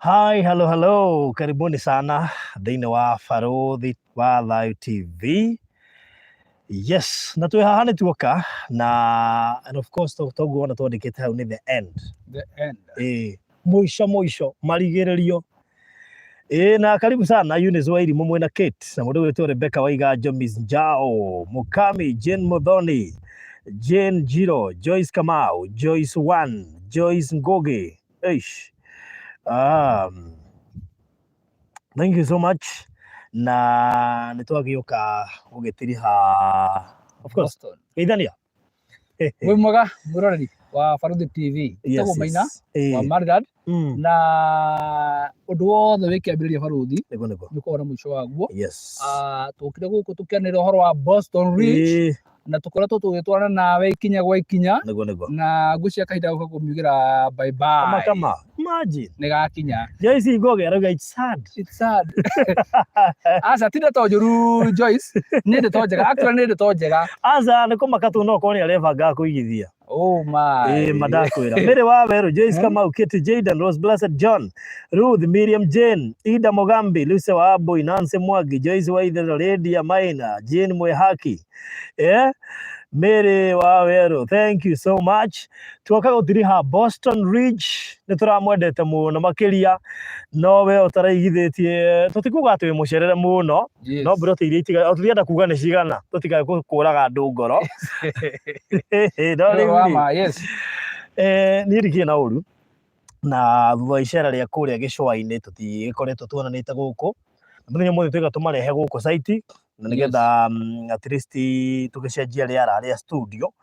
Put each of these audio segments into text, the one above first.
Hi, hello, hello. Karibuni sana thĩinĩ wa Barũthi wa Thayũ TV. Yes, na twĩ haha nĩ tuoka na and of course toguo ona twandĩkĩte hau nĩ the end. The end. Ĩĩ, mũico mũico marigĩrĩrio. Ĩĩ, na karibu sana Eunice Wairimu mwĩna Kate na mũndũ gwĩtwo Rebecca Waiganjo, Miss Njao, Mukami, Jane Muthoni, Jane Jiro, Joyce Kamau, Joyce One, Joyce Ngugi. Eish. Thank you so much na nĩ twagĩũka gũgĩtiriha of course Boston. geithania. Wĩ mwega mwĩroreri wa Barũthi TV. Tagwo Maina wa Maryland na ũndũ wothe wĩ kĩambĩrĩria Barũthi Nĩguo nĩguo. nĩ ũkoragwo na mũico waguo. Yes. Ah, tũkire gũkũ tũkĩanĩrĩra ũhoro wa Boston Ridge na tũkoretwo tũgĩtwarana nawe ikinya gwa ikinya Nĩguo nĩguo. Na ngwĩciria kahinda gũka kũmiugĩra bye Kama bye kama imagine. Nĩ gakinya. Joyce Ngoge arauga it's sad. It's sad. Aca, ti ndeto njũru Joyce, nĩ ndeto njega. Actually nĩ ndeto njega. Aca, nĩ kũmaka tu no korwo nĩ arebangaga kũigithia. Oh my. Ĩĩ mandakwĩra. Mary wa Weru, Joyce Kamau, Kitty Jaden, Rose Blessed John, Ruth Miriam Jane, Ida Mogambi, Lucy wa Abui, Nancy Mwangi, Joyce Waithero, Lydia Maina, Jane Mwehaki. Eh? Mary wa Weru, thank you so much. Tuoka gũtiriha Boston Ridge, nĩ tũramwendete mũno makĩria, no we ũtaraigithĩtie, tũtikuga atĩ wĩ mũcerere mũno, no mburoti iria itiga, tũtirenda kuga nĩ cigana, tũtikae kũraga andũ ngoro. No Nĩ rĩu ũhoro wa rĩ, ma, yes. Niĩ ndikĩrĩ na ũru na thutha wa icera rĩa kũrĩa gĩcũa-inĩ tũtigĩkoretwo tuonanĩte gũkũ. Na mũthenya ũmwe twaiga tũmarehe gũkũ site na nĩgetha at least tũgĩcenjia rĩera rĩa studio.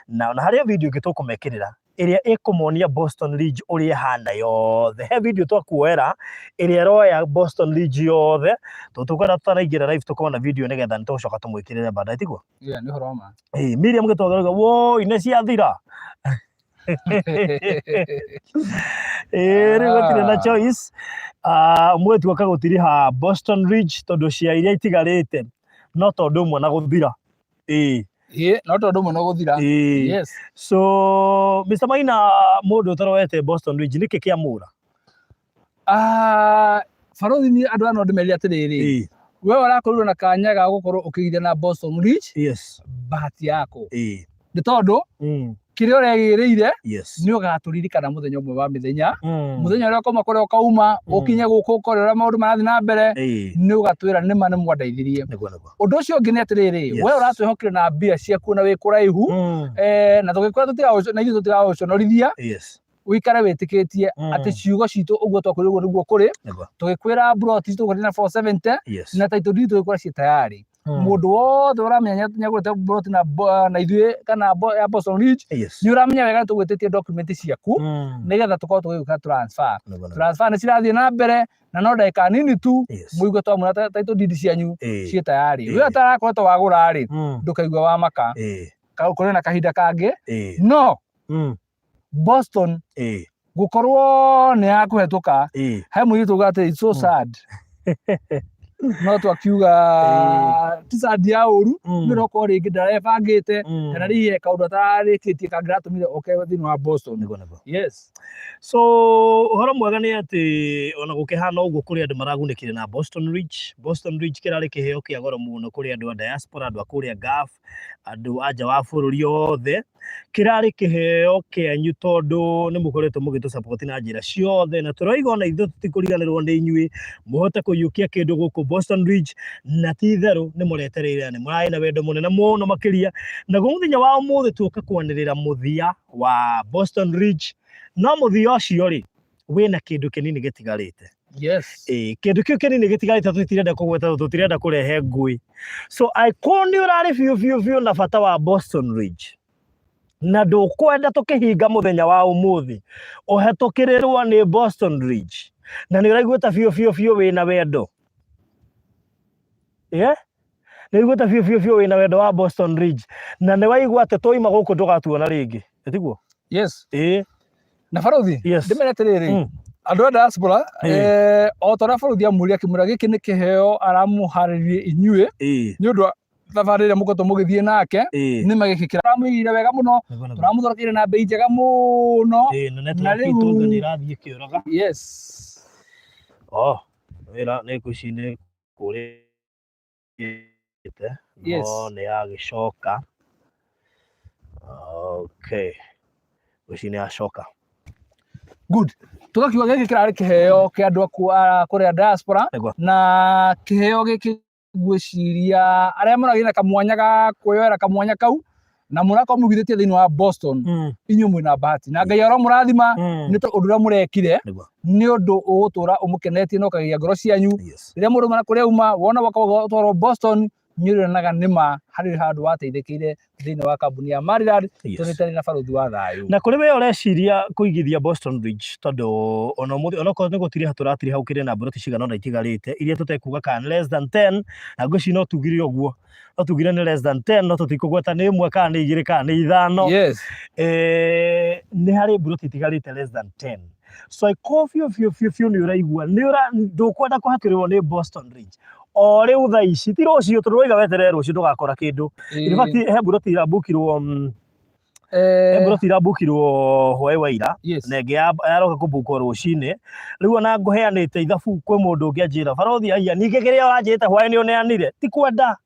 Na ona harĩ video ĩngĩ tũkũmekĩrĩra ĩrĩa ĩkũmonia Boston Ridge ũrĩa ĩhana yothe. He video twakuoera ĩrĩa ĩroya Boston Ridge yothe, tondũ tũkwenda tũtanaingĩra live tũkorwo na video nĩgetha nĩ tũgũcoka tũmwĩkĩrĩre baadaye, tiguo? Yeah, nĩ ũhoro wa ma. Ĩĩ, Miriam Gĩtonga arauga woi nĩ ciathira. Ĩĩ, rĩu gũtirĩ na choice. Ah, ũmũthĩ tuoka gũtiriha Boston Ridge tondũ cia iria itigarĩte no tondũ ũmwe na gũthira. Ĩĩ. Ĩĩ, no tondũ ũmwe no gũthira. Ĩĩ. Yes. So, Mr. Maina, mũndũ ũtaroete Boston Ridge nĩkĩ kĩamũra? Ah, Barũthi, niĩ andũ aya no ndĩmerire atĩrĩrĩ, we ũrakorirwo na kanya ga gũkorwo ũkĩgithia na Boston Ridge, bahati yako nĩ tondũ kĩrĩa ũregĩrĩire nĩ ũgatũririkana mũthenya ũmwe wa mĩthenya, mũthenya ũrĩa ũkauma kũrĩa ũkauma ũkinye gũkũ ũkore ũrĩa maũndũ marathiĩ na mbere, nĩ ũgatwĩra nĩma nĩ mwandeithirie. Nĩguo nĩguo. Ũndũ ũcio ũngĩ nĩ atĩrĩrĩ, we ũratwĩhokire na mbia ciaku na wĩ kũraihu, na tũgĩkwĩra na ithuĩ tũtigagũconorithia. Ũikare wĩtĩkĩtie atĩ ciugo citũ ũguo twakwĩra ũguo nĩguo kũrĩ. Tũgĩkwĩra mburoti tũgũrĩ na 470 na title deed tũgĩkwĩra ciĩ tayari. Mũndũ wothe ũramenya nĩagũrĩte mburoti na ithuĩ kana ya Boston Ridge, nĩ ũramenya wega nĩ tũgwĩtĩtie document ciaku nĩgetha tũkorwo tũgĩgwĩka transfer. Nĩguo nĩguo. Transfer nĩ cirathiĩ na mbere na no ndagĩka nini tu mũigue twamwĩra title deed cianyu ciĩ tayari. We ũtarakoretwo wagũra rĩ, ndũkaigua wamaka, kũrĩ na kahinda kangĩ, no Boston gũkorwo nĩ ya kũhetũka, he mũirĩtu uga atĩ it's so sad, no twakiuga ti sad ya ũru, nĩ ũrokorwo rĩngĩ ndarebangĩte kana rĩngĩ he kaũndũ atararĩkĩtie kangĩratũmire oke thĩinĩ wa Boston. Nĩguo nĩguo. Yes. So ũhoro mwega nĩ atĩ ona gũkĩhana ũguo kũrĩ andũ maragunĩkire na Boston Ridge. Boston Ridge kĩrarĩ kĩheo kĩa goro mũno kũrĩ andũ a diaspora, andũ a kũrĩa Gulf, andũ a nja wa bũrũri othe. Kĩrarĩ kĩheo kĩanyu tondũ nĩ mũkoretwo mũgĩtũ support na njĩra ciothe na tũroiga ona ithuĩ tũtikũriganĩrwo nĩ inyuĩ mũhote kũiyũkia kĩndũ gũkũ Boston Ridge, na ti itherũ nĩ mũretereire na nĩ mũrarĩ na wendo mũnene mũno makĩria. Naguo mũthenya wa ũmũthĩ tuoka kwanĩrĩra mũthia wa Boston Ridge, no mũthia ũcio rĩ wĩna kĩndũ kĩnini gĩtigarĩte. Ĩĩ, kĩndũ kĩu kĩnini gĩtigarĩte tũtirenda kũgweta tondũ tũtirenda kũrehe ngũĩ. So angĩkorwo nĩ ũrarĩ biũ biũ biũ na bata wa Boston Ridge na ndũkwenda tũkĩhinga mũthenya wa ũmũthĩ ũhetũkĩrĩrwo nĩ Boston Ridge na nĩ ũraiguĩte biũ biũ biũ wĩna wendo, yeah? Nĩ ũraiguĩte biũ biũ biũ wĩna wendo wa Boston Ridge na nĩ waigua atĩ twaima gũkũ ndũgatuona rĩngĩ, tiguo? Yes. Ĩĩ. Na Barũthi, ndĩmere atĩrĩrĩ, andũ a diaspora, o ta ũrĩa Barũthi amwĩrire akĩmwĩra gĩkĩ nĩ kĩheo aramũharĩrĩrie inyuĩ nĩ ũndũ wa thabarĩ ĩrĩa mũkoretwo mũgĩthiĩ nake, nĩ ma gĩkĩ kĩramũigĩire wega mũno, Nĩguo nĩguo. tũramũthondekeire na mbei njega mũno. Ĩĩ, na Na network rĩu itũ anga nĩ ĩrathiĩ ĩkĩũraga. Yes. Oh, wĩra nĩ ngwĩciria nĩ kũrĩte no nĩ yagĩcoka. Okay, ngwĩciria nĩ yacoka. Good. Tũgakiuga gĩkĩ kĩrarĩ kĩheo kĩa andũ a kũrĩa diaspora. Nĩguo. Na kĩheo gĩkĩ ngwĩciria arĩa mũragĩa na kamwanya ga kwĩyoera kamwanya kau na mũrakorwo mũigithĩtie thĩinĩ wa Boston, inyuĩ mwĩna bahati na Ngai aromũrathima nĩ tondũ ũndũ ũrĩa mũrekire nĩ ũndũ ũgũtũra ũmũkenetie na ũkagegia ngoro cianyu. Rĩrĩa mũndũ auma na kũrĩa auma, wona woka ũgatwarwo Boston, nĩ ũrĩonaga nĩma harĩ handũ wateithĩkĩire thĩinĩ wa kambuni ya Maryland. Tũnyitanĩre na barũthi wa thayũ. Na kũrĩ we ũreciria kũigithia Boston Ridge, tondũ ona ũmũthĩ onokorwo nĩ gũtiriha tũratiriha, gũkĩrĩ na mburoti cigana ũna itigarĩte iria tũtekuga kana nĩ less than 10, na ngwĩciria no tugire ũguo, no tugire nĩ less than 10, no tũtikũgweta nĩ ĩmwe kana nĩ igĩrĩ kana nĩ ithano. Nĩ harĩ mburoti itigarĩte less than 10, so ĩkorwo biũ biũ biũ biũ nĩ ũraigua nĩ ũra ndũkwenda kũhatĩrĩrwo nĩ Boston Ridge o rĩu thaa ici, ti rũciũ, tondũ waiga weterere rũciũ ndũgakora kĩndũ. In fact, he mburoti irambukirwo he mburoti irambukirwo hwaĩ wa ira na ĩngĩ yaroka kũbukwo rũcinĩ. Rĩu ona ngũheanĩte ithabu kwĩ mũndũ ũngĩ anjĩra, "Barothi, aiya, ningĩ kĩrĩa ũranjĩrĩte hwaĩ nĩ ũneanire?" Ti kwenda,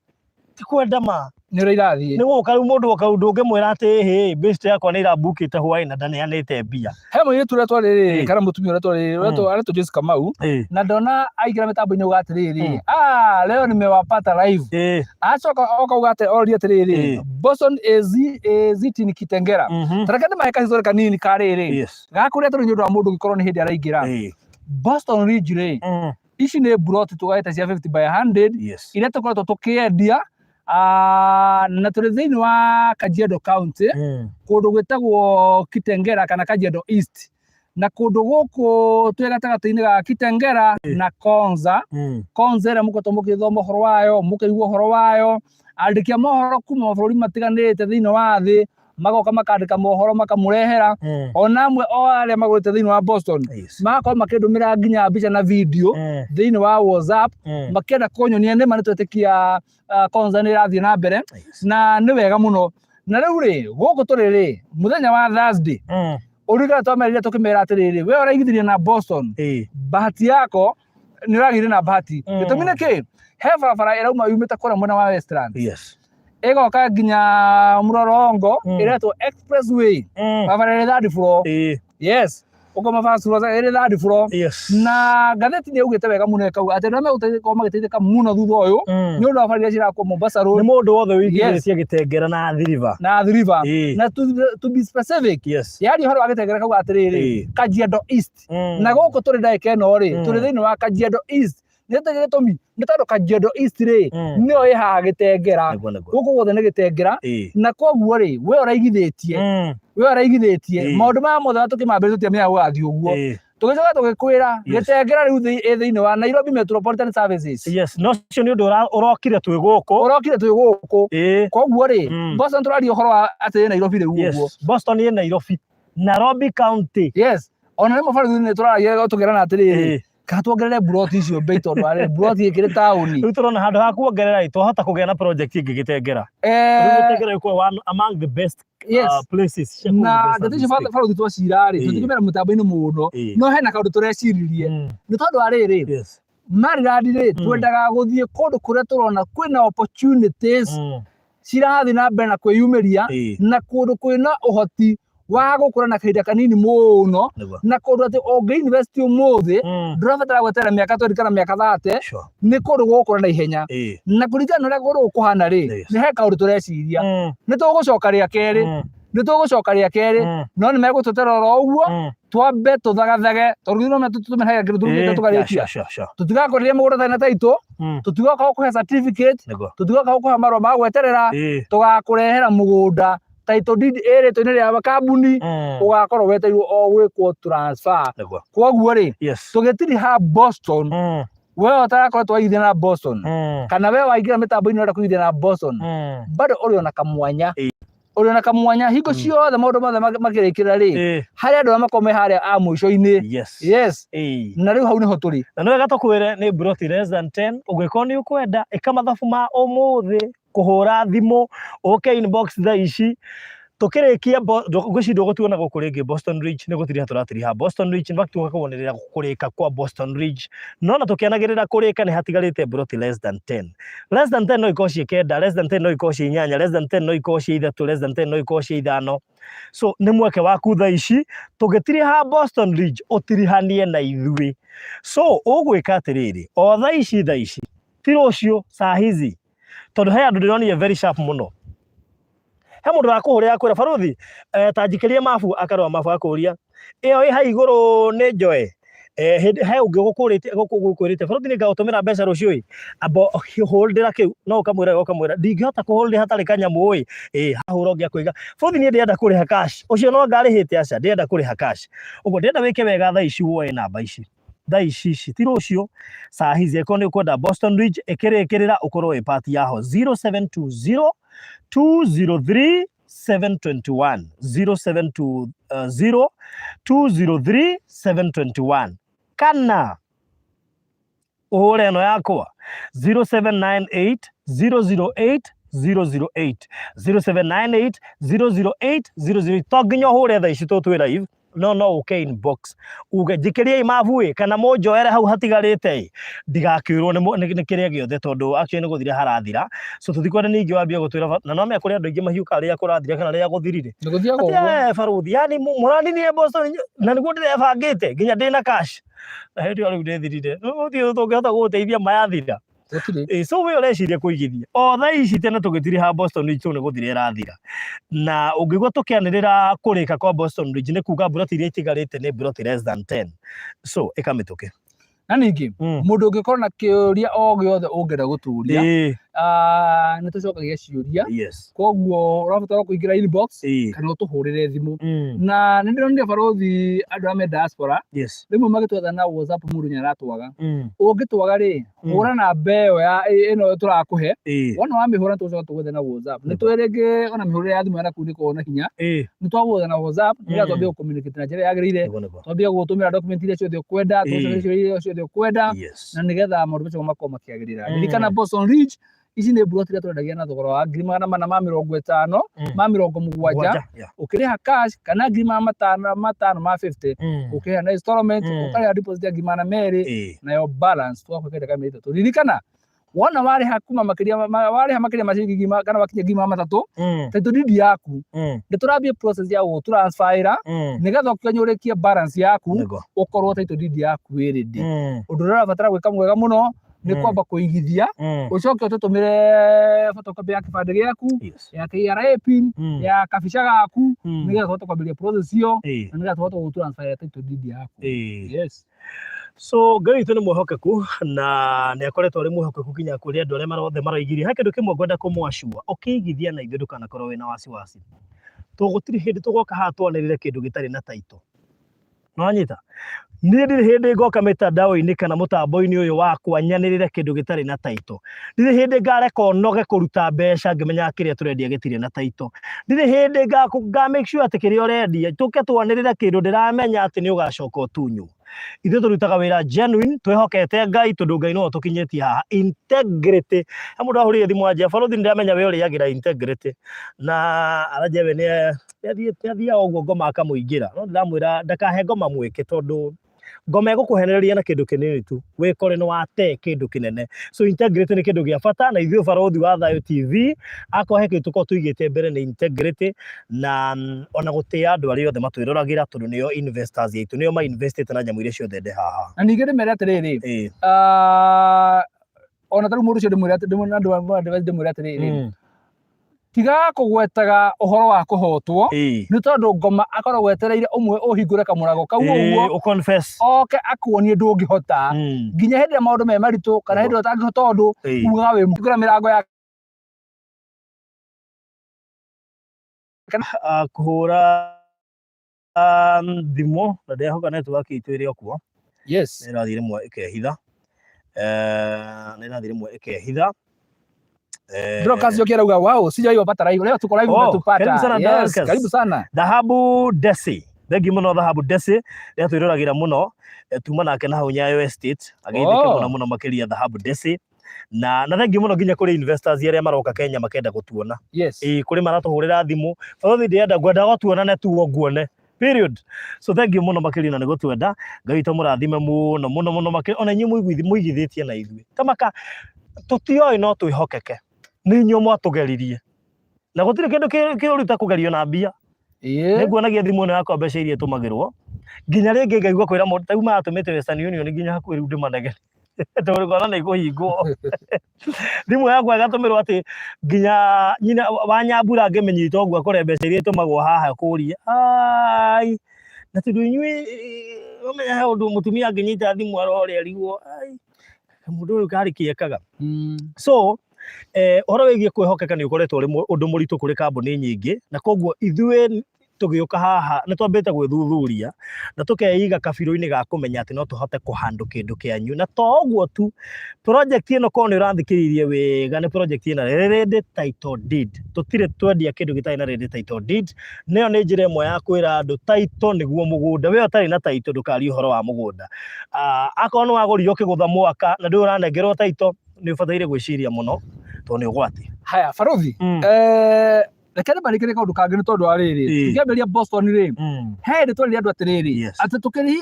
ti kwenda ma. Nĩ ũrĩa irathiĩ. Nĩ gũka rĩu mũndũ oka ndũngĩmwĩra atĩ hĩ best yakwa nĩ irambukĩte hwaĩ na ndaneanĩte mbia. He mũirĩtu ũrĩa twarĩ rĩ, kana mũtumia ũrĩa twarĩ, ũrĩa aretwo Joyce Kamau, na ndona aingĩra mĩtambo-inĩ auga atĩrĩrĩ, "Ah, leo nimewapata live." Acoka oka auga atĩ oria atĩrĩrĩ, "Boston AZ AZ ni Kitengela?" Ta reke ndĩmahe kahistory kanini ka rĩrĩ ga kũrĩa tũrĩ, nĩ ũndũ wa mũndũ ũngĩkorwo nĩ hĩndĩ araingĩra. Boston Ridge rĩ, ici nĩ mburoti tũgaĩte cia 50 by 100 iria tũkoretwo tũkĩendia. Ah, na tũrĩ thĩinĩ wa Kajiado County, kũndũ gwĩtagwo Kitengela kana Kajiado East, na kũndũ gũkũ twĩ gatagatĩ-inĩ ga Kitengela na Konza. Konza ĩrĩa mũkoretwo mũgĩthoma ũhoro wayo, mũkaigua ũhoro wayo, andĩki a mohoro kuma mabũrũri matiganĩte thĩinĩ wa thĩ magoka makandĩka mohoro makamũrehera. Ona amwe o arĩa magũrĩte thĩinĩ wa Boston magakorwo makĩndũmĩra nginya mbica na video thĩinĩ wa WhatsApp, makĩenda kũnyonia nĩma nĩ twetĩkia Konza nĩ ĩrathiĩ na mbere na nĩ wega mũno. Na rĩu rĩ, gũkũ tũrĩ rĩ, mũthenya wa Thursday ũririkana twamerire tũkĩmera atĩrĩrĩ, we ũraigithirie na Boston, bahati yako nĩ ũragĩire na bahati. Gĩtũmi nĩ kĩ? He barabara ĩrauma yumĩte kũrĩa mwena wa Westlands ĩgoka nginya Mlolongo, ĩretwo expressway, barabara ĩrĩ third floor. Yes, ũkoma first floor, ĩrĩ third floor. Na ngathĩti nĩ yaugĩte wega mũno ĩkauga atĩ andũ arĩa megũkorwo magĩteithĩka mũno thutha ũyũ nĩ ũndũ wa barabara iria cirakwo Mombasa Nĩ Road mũndũ wothe Yes. wĩingĩrĩtie Gĩtengera na Athi River. Na Athi River. Na to be specific, yaria ũhoro wa Gĩtengera kauga atĩrĩrĩ, Kajiado East. Na gũkũ tũrĩ ndagĩka ĩno rĩ, tũrĩ thĩinĩ wa Kajiado East. Nĩ atĩ gĩtũmi nĩ tondũ Kajiado East rĩ, nĩyo ĩ haha Gĩtengera. Nĩguo nĩguo. Gũkũ guothe nĩ Gĩtengera. Na koguo rĩ, we ũraigithĩtie we ũraigithĩtie maũndũ maya mothe tũkĩmambĩrĩria tũtiamenyaga gũgathiĩ ũguo. Tũgĩcoka tũgĩkwĩra Gĩtengera rĩu ĩ thĩinĩ wa Nairobi Metropolitan Services. Yes, no ũcio nĩ ũndũ ũrokire twĩ gũkũ. Ũrokire twĩ gũkũ. Koguo rĩ, Boston tũraria ũhoro wa atĩ ĩ Nairobi rĩu ũguo. Yes. Boston ĩ Nairobi. Nairobi County. Yes, ona rĩmwe barithi nĩ tũraragia tũkerana atĩrĩrĩ, kana tuongerere mburoti icio mbei, tondũ arĩ mburoti ĩkĩrĩ taũni. Rĩu tũrona handũ ha kuongerera ĩ, twahota kũgĩa na project ĩngĩ Gĩtengera. Rĩu Gĩtengera ĩkorwo one among the best places cia Na kũinvest ndeto as we icio speak. Barothi twacira rĩ, tũtingĩmera mũtambo-inĩ mũno, no hena kaũndũ tũreciririe nĩ tondũ wa rĩrĩ, Maryland rĩ, twendaga gũthiĩ kũndũ kũrĩa tũrona kwĩna opportunities cirathiĩ na mbere na kwĩyumĩria, na kũndũ kwĩna ũhoti wa gũkũra na kahinda kanini mũno, na kũndũ atĩ ũngĩ invest ũmũthĩ ndũrabatara gweterera mĩaka 20 kana mĩaka 30, nĩ kũndũ gũgũkũra na ihenya. Na kũringana na ũrĩa kũndũ gũkũ kũhana rĩ, nĩ he kaũndũ tũreciria. Nĩ tũgũcoka rĩa kerĩ, nĩ tũgũcoka rĩa kerĩ, no nĩ megũtweterera oro ũguo twambe tũthagathage, tondũ githĩ no tũtũmĩraga kĩndũ tũrugĩte tũkarĩkia. Tũtigakwenderia mũgũnda ũtarĩ na title, tũtigoka gũkũhe certificate, tũtigoka gũkũhe marũa ma gweterera, tũgakũrehera mũgũnda title deed ĩrĩtwo-inĩ rĩa kambuni, ũgakorwo wetereirwo o gwĩkwo transfer. Koguo rĩ, tũgĩtiriha Boston, we ũtarakoretwo waigithia na Boston, kana we waingĩra mĩtambo-inĩ ũrenda kũigithia na Boston, bado ũrĩ ona kamwanya, ũrĩ ona kamwanya hingo ciothe maũndũ mothe makĩrĩkĩra rĩ, harĩ andũ arĩa makoragwo me harĩa a mũico-inĩ. Yes. Na rĩu hau nĩho tũrĩ. Na nĩ wega tũkwĩre nĩ mburoti less than 10. Ũngĩkorwo nĩ ũkwenda, ĩka mathabu ma ũmũthĩ kũhũra thimũ, ũke inbox thaa ici. Tũkĩrĩkia ngwĩciria ndũgũtuona gũkũ rĩngĩ Boston Ridge nĩ gũtiriha tũratiriha Boston Ridge. In fact tũgakwanĩrĩra kũrĩka kwa Boston Ridge, no na tũkĩanagĩrĩra kũrĩka nĩ hatigarĩte mburoti less than 10. Less than 10 no ikorwo ciĩ 9, less than 10 no ikorwo ciĩ 8, less than 10 no ikorwo ciĩ 3, less than 10 no ikorwo ciĩ 5. So nĩ mweke waku thaa ici tũgĩtiriha Boston Ridge ũtirihanie na ithuĩ. So ũgwĩka atĩrĩrĩ, o thaa ici, thaa ici, ti rũciũ, saa hizi, tondũ he andũ ndĩronire very sharp mũno. He mũndũ wakũhũrĩra akwĩra, "Barũthi, ta njikĩrie mabu." Akarora mabu akũria, "Ĩyo ĩ hau igũrũ nĩ njoe?" He ũngĩ ũgũkũrĩte gũkwĩrĩte, "Barũthi, nĩ ngagũtũmĩra mbeca rũciũ." Ĩ amba holdĩra kĩu, no ũkamwĩra wega, ũkamwĩra, "Ndingĩhota kũhold hatarĩ kanyamũ." Ĩ ĩ hahũra ũngĩ akoiga, "Barũthi, niĩ ndĩrenda kũrĩha cash." Ũcio no anga arĩhĩte? Aca, ndĩrenda kũrĩha cash. Ũguo ndĩrenda wĩke wega thaa ici, woe namba ici thaa ici ici, ti rũciũ, saa hizi. Angĩkorwo nĩ ũkwenda Boston Ridge ĩkĩrĩkĩrĩra, ũkorwo wĩ part yaho, 0720 203 721, 0720 203 721, kana ũhũre ĩno yakwa, 0798 008 008, 0798 008 008. To nginya ũhũre thaa ici tũtwĩ live, no ũke inbox uge, "Njikĩriei mabu ĩ, kana mũnjoere hau hatigarĩte ĩ, ndigakĩũrwo nĩ kĩrĩa gĩothe," tondũ actually nĩ gũthira harathira. So tũtikwenda ningĩ wambie gũtwĩra na no menya kũrĩ andũ aingĩ mahiũkaga rĩrĩa kũrathira kana rĩrĩa gũthirire. Nĩ gũthiaga ũguo. Atĩ, "Barũthi, yani mũraninire Boston na nĩguo ndĩrebangĩte nginya ndĩna cash, na hĩndĩ ĩyo rĩu ndĩthirire." Gũtirĩ tũngĩhota gũgũteithia mayathira. Gũtirĩ. Ĩ, so we ũreciria kũigithia o thaa ici tene tũgĩtiriha Boston Ridge, tondũ nĩ gũthira ĩrathira, na ũngĩigua tũkĩanĩrĩra kũrĩka kwa Boston Ridge nĩ kuga mburoti iria itigarĩte nĩ mburoti less than 10, so ĩka mĩtũkĩ. Na ningĩ mũndũ ũngĩkorwo na kĩũria o gĩothe ũngĩenda gũtũria, nĩ tũcokagia ciũria. Koguo ũrabatara kũingĩra inbox kana ũtũhũrĩre thimũ. Na nĩ ndĩronire, barũthi, andũ arĩa me diaspora rĩmwe magĩtwetha na WhatsApp, mũndũ nĩ aratwaga. Ũngĩtwaga rĩ, hũra namba ĩyo ya ĩno tũrakũhe. Wona wamĩhũra, tũgũcoka tũgwethe na WhatsApp. Nĩ tũĩ rĩngĩ ona mĩhũrĩre ya thimũ ya nakũu nĩ ĩkoragwo na hinya. Nĩ twagwetha na WhatsApp nĩgetha twambie gũ-communicate na njĩra ĩrĩa yagĩrĩire, twambie gũgũtũmĩra document iria ciothe ũkwenda, tũgũcokerie ciũria iria ciothe ũkwenda, na nĩgetha maũndũ macio makorwo makĩagĩrĩra. Ririkana, Boston Ridge ici nĩ mburoti iria tũrendagia na thogora wa 470,000 ma 70, 7 ũkĩrĩha cash, kana ngiri magana matano matano ma 50 ũkĩrĩha na installment. Ũkarĩha deposit ya 200,000, nayo balance tũgakũhe kahinda ka mĩeri 3. Ririkana, wona warĩha kuma makĩria warĩha makĩria ma ciringi ngiri kana wakinya 300,000, title deed yaku nĩ tũrambia process ya gũgũtransferĩra, nĩgetha ũkinya ũrĩkie balance yaku, ũkorwo title deed yaku ĩ ready. Ũndũ ũrĩa ũrabatara gwĩka mwega mũno nĩ kwamba kũigithia, ũcoke ũtũtũmĩre photocopy ya kĩbandĩ gĩaku, ya KRA PIN, ya kabica gaku, nĩgetha tũhote kwambĩrĩria process ĩyo, na nĩgetha tũhote gũgũtransferĩra title deed yaku. Yes. So Ngai witũ nĩ mwĩhokeku, na nĩ akoretwo arĩ mwĩhokeku nginya kũrĩ andũ arĩa othe maraigithia. He kĩndũ kĩmwe ngwenda kũmwacua, ũkĩigithia na ithuĩ ndũkanakorwo wĩna wasiwasi. Tũgũtirĩ hĩndĩ tũgoka haha twanĩrĩre kĩndũ gĩtarĩ na title. Nĩwanyita? Niĩ ndirĩ hĩndĩ ngoka mĩtandao-inĩ kana mũtambo-inĩ ũyũ wakwa nyanĩrĩre kĩndũ gĩtarĩ na title. Ndirĩ hĩndĩ ngareka ũnoge kũruta mbeca ngĩmenyaga kĩrĩa tũrendia gĩtirĩ na title. Ndirĩ hĩndĩ nga make sure atĩ kĩrĩa ũrendia tũke twanĩrĩre kĩndũ ndĩramenya atĩ nĩ ũgacoka ũtunywo. Ithuĩ tũrutaga wĩra genuine, twĩhokete Ngai, tondũ Ngai nĩwe ũtũkinyĩtie haha. Integrity. He mũndũ ahũrire thimũ anjia, "Barũthi, nĩndĩramenya we ũrĩagĩra integrity," na aranjia we nĩ athiaga ũguo ngoma akamũingĩra, no ndĩramwĩra ndakahe ngoma mweke, tondũ ngoma ĩgũkũhenereria na kĩndũ kĩnini tu, wĩkore nĩ wate kĩndũ kĩnene. So integrity nĩ kĩndũ gĩa bata, na ithuĩ Barũthi wa Thayũ TV, akorwo he kĩndũ tũkoragwo tũigĩte mbere nĩ integrity, na ona gũtĩa andũ arĩa othe matwĩroragĩra, tondũ nĩo investors aitũ, nĩo ma investĩte na nyamũ iria ciothe ndĩ haha. Na ningĩ ndĩmere atĩrĩrĩ, ona tarĩu mũndũ ũcio ndĩmwĩre ndĩmwĩre atĩrĩrĩ, tigaga kũgwetaga ũhoro wa kũhotwo, nĩ tondũ ngoma akoragwo etereire ũmwe ũhingũre kamũrango kau ũguo, Ũ confess. Oke akuonie ndũngĩhota. Nginya hĩndĩ ĩrĩa maũndũ me maritũ kana hĩndĩ ĩrĩa ũtangĩhota ũndũ, ugaga wĩ hingũra mĩrango ya Kũhũra thimũ, na ndĩrehoka network itũ ĩrĩ o kuo. Yes. Nĩ ĩrathiĩ rĩmwe ĩkehitha. Nĩ ĩrathiĩ rĩmwe ĩkehitha. Dorcas Njoki arauga, "Wow, sijawahi wapata live. Leo tuko live." Oh, umetupata. karibu sana. Yes, Dorcas. karibu sana. Dhahabu Desi, thengi mũno Dhahabu Desi, nĩ atwĩroragĩra mũno. Tuma nake na hau Nyayo Estate, ageithĩke mũno mũno makĩria Dhahabu Desi. Na thengiũ mũno nginya kũrĩ investors arĩa maroka Kenya makenda gũtuona. Ĩĩ, kũrĩ maratũhũrĩra thimũ, "Barothi, ndĩrenda ngwenda gũtuonane tu o nguone." Period. So thank you mũno makĩria na nĩ gũtwenda. Ngai witũ mũrathime mũno mũno mũno makĩria ona inyuĩ mũigithĩtie na ithuĩ. Kamaka tũtioĩ no twĩhokeke. Nĩ inyuĩ mwatũgeririe. Na gũtirĩ kĩndũ kĩũru ta kũgerio na mbia. Nĩ nguonagia thimũ ĩno yakwa mbeca iria ĩtũmagĩrwo. Nginya rĩngĩ ngaigua kwĩra mũndũ ta rĩu maratũmĩte Western Union nginya hakuhĩ rĩu ndĩmanegene. Tondũ ngona nĩ ikũhingwo. Thimũ yakwa ĩgatũmĩrwo atĩ nginya nyina wa Nyambura angĩmĩnyita ũguo akore mbeca iria itũmagwo haha kũrie. Ai! Na tondũ inyuĩ ũmenye he ũndũ mũtumia angĩnyita thimũ arore arigwo, ai, mũndũ ũyũ karĩ kĩ ekaga. So, ũhoro wĩgiĩ kwĩhokeka nĩ ũkoretwo ũrĩ ũndũ mũritũ kũrĩ kambuni nyingĩ, na koguo ithuĩ tũgĩũka haha nĩ twambĩte gwĩthuthuria na tũkeiga kabirũ-inĩ ga kũmenya atĩ no tũhote kũhandũ kĩndũ kĩanyu. Na to ũguo tu, project ĩno korwo nĩ ũrathikĩrĩirie wega, nĩ project ĩna ready title deed. Tũtirĩ twendia kĩndũ gĩtarĩ na ready title deed. Nayo nĩ njĩra ĩmwe ya kwĩra andũ title nĩguo mũgũnda. We ũtarĩ na title ndũkarie ũhoro wa mũgũnda. Akorwo nĩ wagũrire ũkĩgũtha mwaka na ndũrĩ ũranengerwo title, nĩ ũbataire gwĩciria mũno tondũ nĩ ũgwati. Haya, barothi. Reke ndĩmarĩkĩrie kaũndũ kangĩ nĩ tondũ wa rĩrĩ. Tũkĩambĩrĩria Boston rĩ, he hĩndĩ twerire andũ atĩrĩrĩ, atĩ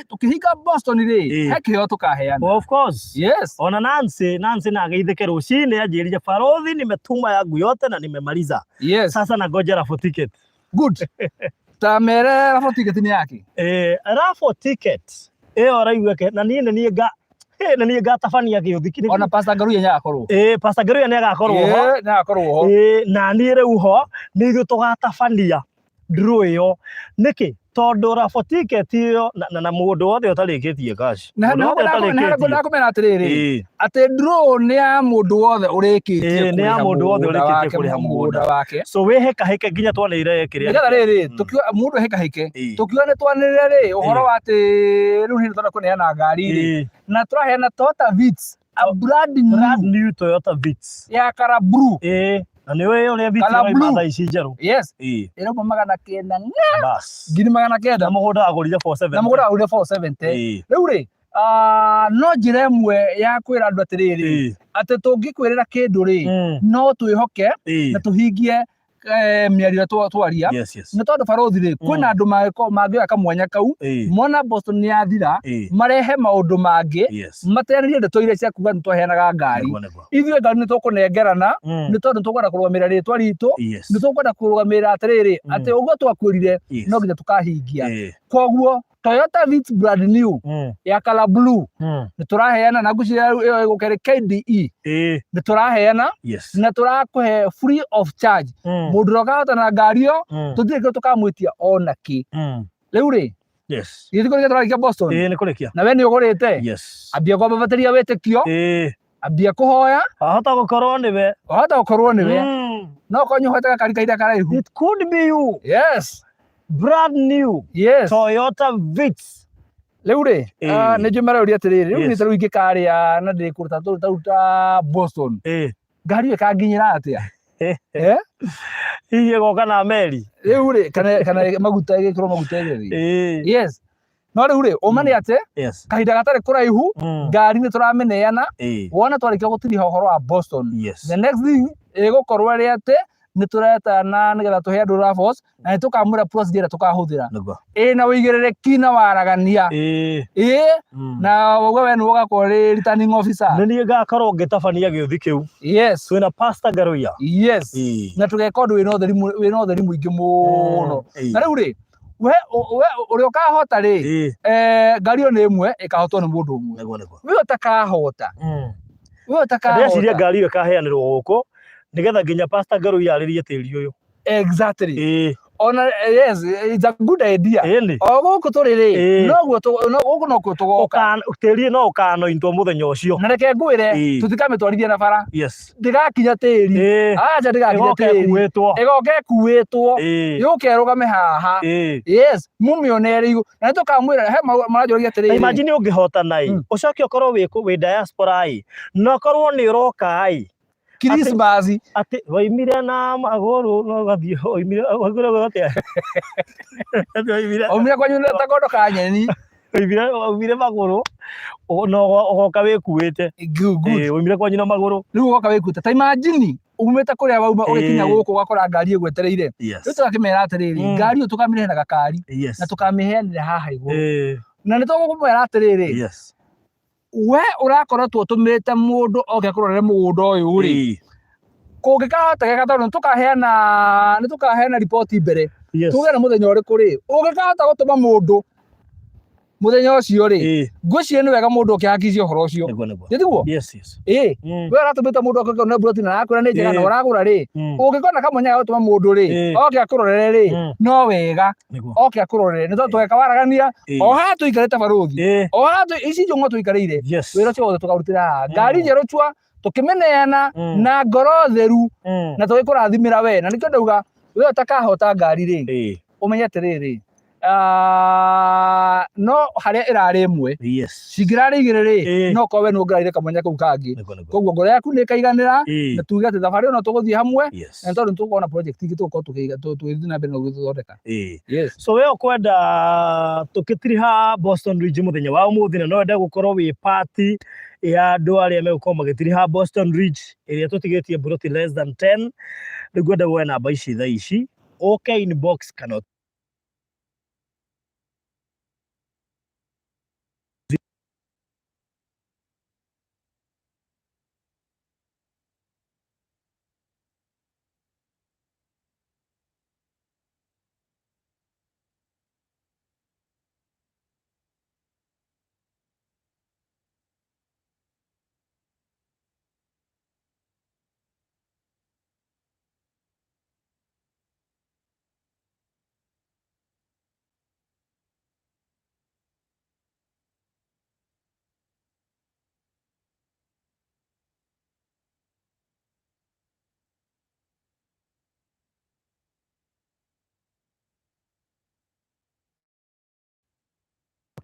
tũkĩhinga Boston rĩ, he kĩheo tũkaheana. Of course. Ona Nancy na ageithĩke rũcinĩ anjĩrire, "Barothi, nimetuma yangu yote na nimemaliza. Sasa nangoja raffle ticket." Good. Ta mere raffle ticket nĩ yake. Raffle ticket ĩyo ũraigua ke na niĩ nĩ niĩ nga na niĩ ngatabania gĩũthi. Ona Pastor Ngaruiya nĩ agakorwo. Pastor Ngaruiya nĩ agakorwo ho. Nĩ agakorwo ho. Na niĩ rĩu ho nĩ ithuĩ tũgatabania draw ĩyo. Nĩkĩ? Tondũ raffle ticket ĩyo na mũndũ wothe ũtarĩkĩtie cash. Na Mũndũ wothe ũtarĩkĩtie. Ndakũmera atĩrĩrĩ, atĩ draw nĩ ya mũndũ wothe ũrĩkĩtie Nĩ ya kũrĩha mũndũ wothe mũgũnda ũrĩkĩtie wake, kũrĩha mũgũnda mũgũnda. wake. So wĩhĩkahĩke nginya twanĩrĩre kĩrĩa. Nĩgetha rĩrĩ, tũkiuga mũndũ ehĩkahĩke, tũkiuga nĩ twanĩrĩre rĩ, ũhoro wa atĩ rĩu nĩ tũrenda kũneana ngari rĩ, na tũraheana Toyota Vitz, a brand new. Brand new Toyota Vitz. Ya color blue. Na nĩ ũĩ ũrĩa Vitz Color ĩroima blue. thaa ici njerũ. Yes. Ĩrauma 900 ng'a. Bas. 900,000. Na mũgũnda wagũrire 470. Na mũgũnda wagũrire 470. Rĩu rĩ, no njĩra ĩmwe ya kwĩra andũ atĩrĩrĩ, atĩ tũngĩkwĩrĩra kĩndũ rĩ, no twĩhoke na tũhingie mĩario ĩrĩa twaria. Nĩ tondũ barothi rĩ, kwĩna andũ mangĩoya kamwanya kau, mona Boston nĩ yathira, marehe maũndũ mangĩ, mateanĩrie ndeto iria cia kuga nĩ twaheanaga ngari. Nĩguo, nĩguo. Ithuĩ ngari nĩ tũkũnengerana, nĩ tondũ nĩ tũkwenda kũrũgamĩrĩra rĩtwa ritũ, nĩ tũkwenda kũrũgamĩrĩra atĩrĩrĩ, atĩ ũguo twakwĩrire, no nginya tũkahingia. Koguo Toyota Vitz brand new ya color blue nĩ tũraheana, na ngwĩciria rĩu ĩyo ĩgũka ĩrĩ KDE. Nĩ tũraheana na tũrakũhe free of charge. Mũndũ ũrĩa ũkahota na ngari ĩyo, tũtirĩ kĩndũ tũkamwĩtia ona kĩ. Rĩu rĩ, githĩ kũrĩkia tũrarĩkia Boston? Ĩĩ, nĩ kũrĩkia. Na we nĩ ũgũrĩte? Ambia kwambatĩria wĩtĩkio, ambia kũhoya. Wahota gũkorwo nĩwe. Wahota gũkorwo nĩwe. No korwo nĩ ũhoteka kari kahinda karaihu. It could be you. Brand new Toyota Vitz. Rĩu rĩ, nĩ njũĩ marauria atĩrĩrĩ, rĩu niĩ ta rĩu ingĩkarĩa na ndĩ kũruta ta rĩu ta Boston. Ngari ĩyo ĩkanginyĩra atĩa? Hihi ĩgoka na meri? Rĩu rĩ, kana maguta ĩgĩkĩrwo maguta ĩgĩthiĩ. Yes. No rĩu rĩ, ũma nĩ atĩ kahinda gatarĩ kũraihu, ngari nĩ tũramĩneana, wona twarĩkia gũtiriha ũhoro wa Boston. The next thing ĩgũkorwo ĩrĩ atĩ nĩ tũretana nĩgetha tũhe andũ raffles, na nĩ tũkamwĩra procedure ĩrĩa tũkahũthĩra. Ĩna ũigĩrĩrĩki na waragania. Na wauga we nĩwe ũgakorwo ũrĩ returning officer. Nĩ niĩ ngakorwo ngĩtabania gĩũthi kĩu. Twĩna Pastor Ngaruiya. Na tũgeka ũndũ wĩna ũtheri wĩna ũtheri mũingĩ mũno. Na rĩu rĩ, we ũrĩa ũkahota rĩ, ngari ĩyo nĩ ĩmwe ĩkahotwo nĩ mũndũ ũmwe. Nĩguo, nĩguo. We ũtakahota. We ũtakahota. Ndĩreciria ngari ĩyo ĩkaheanĩrwo gũkũ nĩgetha nginya Pastor Ngaruiya arĩrie tĩri ũyũ. Ona, yes, it's a good idea. Ĩni. O gũkũ tũrĩ rĩ, noguo no gũkũ nokuo tũgoka. Tĩri no ũkanointwo mũthenya ũcio. Na reke ngwĩre, tũtikamĩtwarithia na bara. Ndĩgakinya tĩri. Acha ndĩgakinya Ĩgoka tĩri. ĩkuĩtwo. Ĩgoka ĩkuĩtwo. Yũke ĩrũgame haha. Yes, mũmĩone ĩrĩ igũrũ. Na nĩtũkamwĩra, he maranjũragia atĩrĩrĩ. Na imagine ũngĩhotana ĩ, ũcoke ũkorwo wĩ diaspora ĩ, na ũkorwo nĩ ũroka ĩ. Christmas. Atĩ waimire na magũrũ no ũgathiĩ waimire waimire atĩa? Atĩ waimire Waumire kwanyu na ta kondo ka nyeni. Waumire magũrũ na ũgoka wĩkuĩte. Good. Waumire kwanyu na magũrũ. Rĩu ũgoka wĩkuĩte. Ta imagine umĩte kũrĩa wauma ũgĩkinya gũkũ ũgakora ngari ĩgwetereire. Rĩu tũgakĩmera atĩrĩrĩ, ngari ĩyo tũkamĩrehe na gakari na tũkamĩheanĩra haha igũrũ. Na nĩ tũkũmwĩra atĩrĩrĩ, we ũrakoretwo ũtũmĩte mũndũ oke akũrorere mũgũnda ũyũ rĩ, kũngĩkahotekeka tondũ nĩ tũkaheana riboti mbere, tuge nĩ mũthenya ũrĩkũ rĩ, ũngĩkahota gũtũma mũndũ mũthenya ũcio rĩ, ngwĩciria nĩ wega mũndũ oke hakicie ũhoro ũcio. Nĩguo nĩguo. Nĩ tiguo? Yes. Ĩĩ. We ũratũmĩte mũndũ oke kuona mburoti na arakwĩra nĩ njega na ũragũra rĩ, ũngĩkona kamwanya ga gũtũma mũndũ rĩ, oke akũrorere rĩ, no wega oke akũrorere, nĩ tondũ tũgeka waragania o haha tũikarĩte barũthi, o haha ici njũng'wa tũikarĩire, wĩra ũcio wothe tũkarutĩra haha. Ngari njerũ cua tũkĩmĩneana na ngoro theru na tũgĩkũrathimĩra we, na nĩkĩo ndauga we ũtakahota ngari rĩ, ũmenye atĩrĩrĩ, no harĩa ĩrarĩ ĩmwe cingĩrarĩ igĩrĩ rĩ, no korwo we nĩ ũngĩrarire kamwanya kau kangĩ. Nĩguo nĩguo. Koguo ngoro yaku nĩ ĩkaiganĩra na tuge atĩ thabarĩ ĩno tũgũthiĩ hamwe, na tondũ nĩ tũgũkorwo na project ingĩ tũgũkorwo tũgĩthiĩ na mbere na gũthondeka. So we ũkwenda tũkĩtiriha Boston Ridge mũthenya wa ũmũthĩ, na no wende gũkorwo wĩ part ya andũ arĩa megũkorwo magĩtiriha Boston Ridge ĩrĩa tũtigĩtie mburoti less than 10. Rĩu ngwenda woe namba ici thaa ici, ũke inbox kana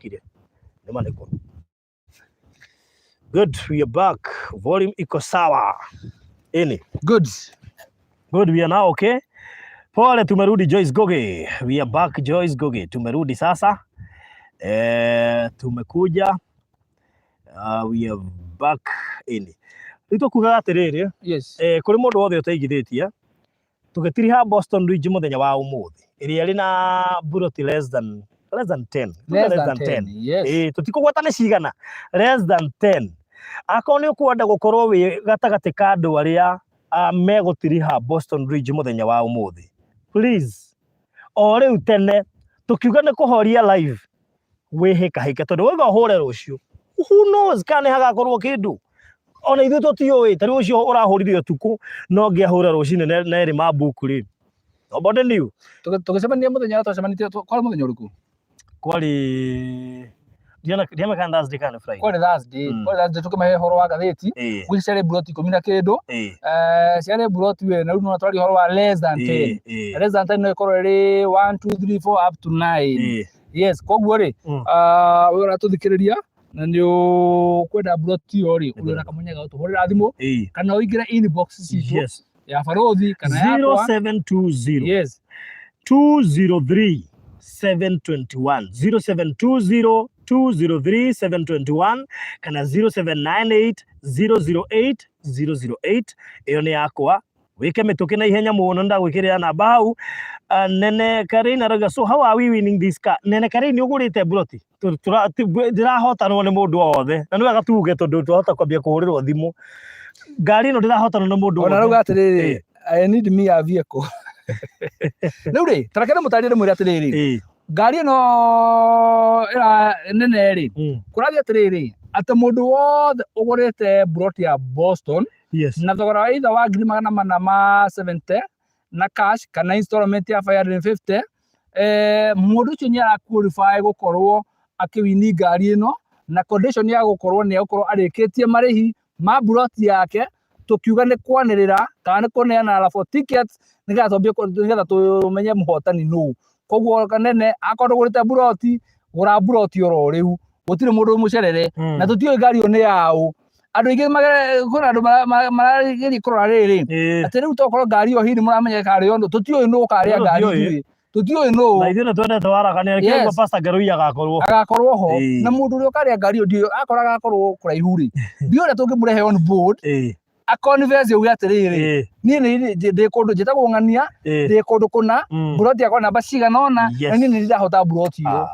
nĩ marĩkũ. Good, we are back. Volume iko sawa. Ini. Good. Good, we are now okay. Pole, tumerudi Joyce Goge. We are back Joyce Goge. Tumerudi sasa. Tumekuja. We are back ini. Rĩu tũkugaga atĩrĩrĩ, kũrĩ mũndũ wothe ũteigithĩtie, tũgĩtiriha Boston Ridge mũthenya wa ũmũthĩ, ĩrĩa ĩrĩ na mburoti less than 10. Tuge Less than 10. Yes. Tũtikũgwata nĩ cigana, less than 10. Akorwo nĩ ũkwenda gũkorwo wĩ gatagatĩ ka andũ arĩa megũtiriha Boston Ridge mũthenya wa ũmũthĩ, please, o rĩu tene tũkiuga nĩ kũhoria live, wĩhĩkahĩke, tondũ wauga ũhũre rũciũ, who knows kana nĩ hagakorwo kĩndũ, ona ithuĩ tũtiũĩ. Ta rĩu ũcio ũrahũrire ũtukũ no ngĩahũra rũcinĩ na erĩ ma book rĩ, nobody knew. Tũgĩcemania mũthenya ũrĩa twacemanĩtie, kwarĩ mũthenya ũrĩkũ? Kwarĩ ndiamenya kana Thursday kana nĩ Friday. Kwarĩ Thursday. Kwarĩ Thursday, tũkĩmahe ũhoro wa ngathĩti. Gwĩci ciarĩ mburoti 10 na kĩndũ. Ciarĩ mburoti we, na rĩu no twaria ũhoro wa less than 10. Less than 10 no ĩkorwo ĩrĩ 1, 2, 3, 4 up to 9. Yes, koguo rĩ, we ũratũthikĩrĩria na nĩ ũkwenda mburoti ĩyo rĩ, ũrĩ na kamwanya ga gũtũhũrĩra thimũ kana ũingĩre inbox citũ ya barũthi kana yakwa. 0720 203 721, 0720 203 721 kana 0798 008 008. Ĩyo nĩ yakwa. Wĩke mĩtũkĩ na ihenya mũno, ndagwĩkĩrĩra namba hau. Nene Karine arauga, "So how are we winning this car?" Nene Karine, ũgũrĩte mburoti? Ndĩrahotanwo nĩ mũndũ o wothe, na nĩ wega tuge tondũ twahota kwambia kũhũrĩrwo thimũ. Ngari ĩno ndĩrahotanwo nĩ mũndũ Ona wothe. rauga atĩrĩrĩ, "I need me a vehicle." Rĩu rĩ, tareke ndĩmũtarĩrie, ndĩmwĩre atĩrĩrĩ, ngari ĩno ĩra nene rĩ, kũrathiĩ atĩrĩrĩ, atĩ mũndũ wothe ũgũrĩte mburoti ya Boston na thogora wa either wa 470,000 na cash kana installment ya 550, mũndũ ũcio nĩ ara qualify gũkorwo akĩwini ngari ĩno na condition ya gũkorwo nĩ egũkorwo arĩkĩtie marĩhi ma mburoti yake. Tũkiuga nĩ kwanĩrĩra kana nĩ kũneana raffle tickets nĩgetha twambie nĩgetha tũmenye mũhotani nũ. Koguo nene, akorwo ndũgũrĩte mburoti, gũra mburoti oro rĩu, gũtirĩ mũndũ mũcerere. Na tũtiũĩ ngari ĩyo nĩ yaũ. Andũ aingĩ kwĩna andũ marageria kũrora rĩrĩ, atĩ rĩu tokorwo ngari ĩyo hihi nĩ mũramenya ĩkarĩo nũ. Tũtiũĩ nũ ũkarĩa No, ngari tũtiũĩ. ithuĩ. Tũtiũĩ nũ. Na ithuĩ nĩ twendete waragania, nĩkĩo Yes. yes. Pastor Ngerui agakorwo ho. Agakorwo ho. Ĩĩ. Na mũndũ ũrĩa ũkarĩa ngari ĩyo ndiũĩ akorwo agakorwo kũraihu rĩ, ndiũĩ ũrĩa tũngĩmũrehe on board aconfess auge atĩrĩrĩ, niĩ nĩ ndĩ kũndũ njĩtagwo ng'ania, ndĩ kũndũ kũna, mburoti yakwa namba cigana ũna, na niĩ nĩ ndahota mburoti ĩyo.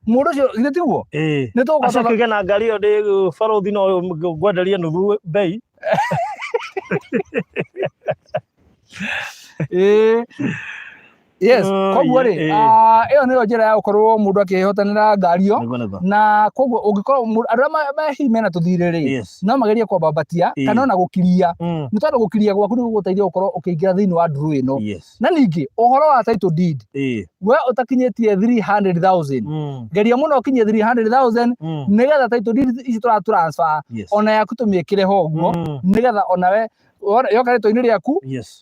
Mũndũ ũcio githĩ tiguo? Nĩ tũgũkorwo Acoke oige na ngari ĩyo ndĩ barothi no ngwenderie nuthu bei. Ĩĩ. Yes, Oh, koguo rĩ, ah, ĩyo nĩyo njĩra ya gũkorwo mũndũ akĩhotanĩra ngari ĩyo. Nĩguo nĩguo. Na koguo ũngĩkorwo andũ arĩa hihi mena tũthirĩ rĩ, no magerie kwambambatia kana ona gũkiria, nĩ tondũ gũkiria gwaku nĩ gũgũteithia gũkorwo ũkĩingĩra thĩinĩ wa nduru ĩno. Na ningĩ ũhoro wa title deed, we ũtakinyĩtie 300,000, geria mũno ũkinyie 300,000 nĩgetha title deed ici tũra transfer ona yaku tũmĩkĩre ho ũguo, nĩgetha onawe yoka rĩtwa-inĩ rĩaku,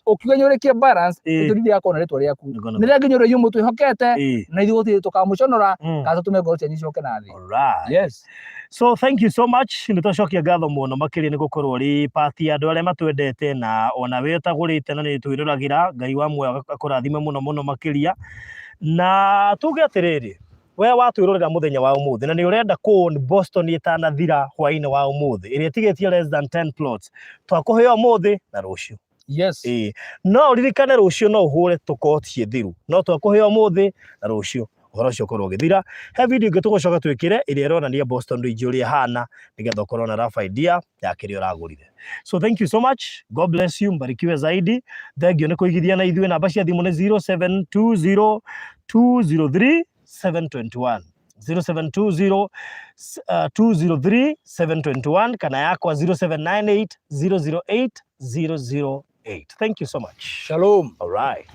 ũkiuga nĩ ũrĩkie balance, title deed yakorwo na rĩtwa rĩaku. Nĩguo nĩguo. Nĩ rĩngĩ nĩ ũrĩa inyuĩ mũtwĩhokete, na ithuĩ gũtirĩ tũkamũconora kana tũtũme ngoro cianyu icoke na thĩ. Alright. Yes. So thank you so much. Nĩ twacokia ngatho mũno makĩria nĩ gũkorwo ũrĩ part ya andũ arĩa matwendete, na ona we ũtagũrĩte na nĩ twĩroragĩra. Ngai wa muoyo akũrathime mũno mũno makĩria. Na tuge atĩrĩrĩ, we watwĩrorera mũthenya wa ũmũthĩ na nĩ ũrenda kũ Boston ĩtanathira hwaĩ-inĩ wa ũmũthĩ, ĩrĩa ĩtigĩtie less than 10 plots, twakũhe ũmũthĩ na rũciũ. Ĩĩ. No ũririkane rũciũ no ũhũre tũkorwo ciĩ thiru, no twakũhe ũmũthĩ na rũciũ ũhoro ũcio ũkorwo ũgĩthira. He video ĩngĩ tũgũcoka twĩkĩre ĩrĩa ĩronania Boston Ridge ũrĩa ĩhana, nĩgetha ũkorwo na rough idea ya kĩrĩa ũragũrire. So thank you so much, God bless you, mbarikiwe zaidi. Thank you nĩ kũigithia na ithuĩ. Namba cia thimũ nĩ 0720 203 721, 0720 203 721, kana yakwa 0798 008 008. Thank you so much. Shalom. All right.